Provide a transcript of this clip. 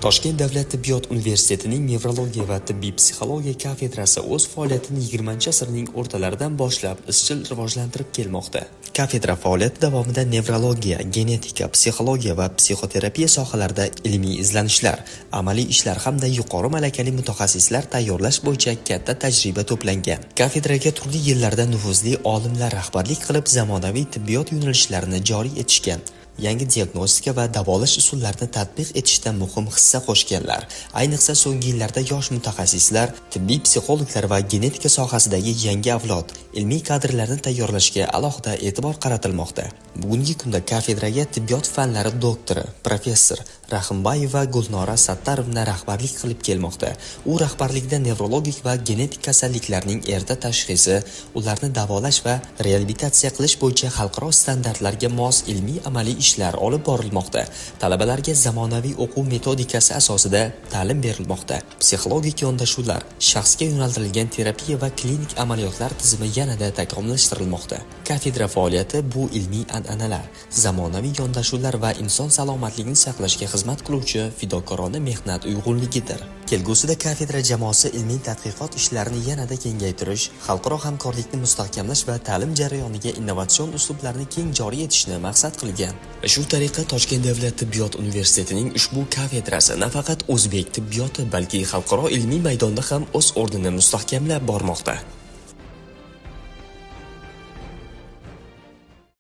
Toshkent davlat tibbiyot universitetining nevrologiya va tibbiy psixologiya kafedrasi o'z faoliyatini 20-asrning o'rtalaridan boshlab izchil rivojlantirib kelmoqda. Kafedra faoliyati davomida nevrologiya, genetika, psixologiya va psixoterapiya sohalarida ilmiy izlanishlar, amaliy ishlar hamda yuqori malakali mutaxassislar tayyorlash bo'yicha katta tajriba to'plangan. Kafedraga turli yillarda nufuzli olimlar rahbarlik qilib, zamonaviy tibbiyot yo'nalishlarini joriy etishgan, yangi diagnostika va davolash usullarini tatbiq etishda muhim hissa qo'shganlar. Ayniqsa, so'nggi yillarda yosh mutaxassislar, tibbiy psixologlar va genetika sohasidagi yangi avlod ilmiy kadrlarni tayyorlashga alohida e'tibor qaratilmoqda. Bugungi kunda kafedraga tibbiyot fanlari doktori, professor Rahimbayeva Gulnora Sattarovna rahbarlik qilib kelmoqda. U rahbarligida nevrologik va genetik kasalliklarning erta tashxisi, ularni davolash va reabilitatsiya qilish bo'yicha xalqaro standartlarga mos ilmiy-amaliy ishlar olib borilmoqda. Talabalarga zamonaviy o'quv metodikasi asosida ta'lim berilmoqda. Psixologik yondashuvlar, shaxsga yo'naltirilgan terapiya va klinik amaliyotlar tizimi yanada takomillashtirilmoqda. Kafedra faoliyati bu ilmiy an'analar, zamonaviy yondashuvlar va inson salomatligini saqlashga xizmat qiluvchi fidokorona mehnat uyg'unligidir. Kelgusida kafedra jamoasi ilmiy tadqiqot ishlarini yanada kengaytirish, xalqaro hamkorlikni mustahkamlash va ta'lim jarayoniga innovatsion uslublarni keng joriy etishni maqsad qilgan. Shu tariqa Toshkent davlat tibbiyot universitetining ushbu kafedrasi nafaqat o'zbek tibbiyoti, balki xalqaro ilmiy maydonda ham o'z o'rnini mustahkamlab bormoqda.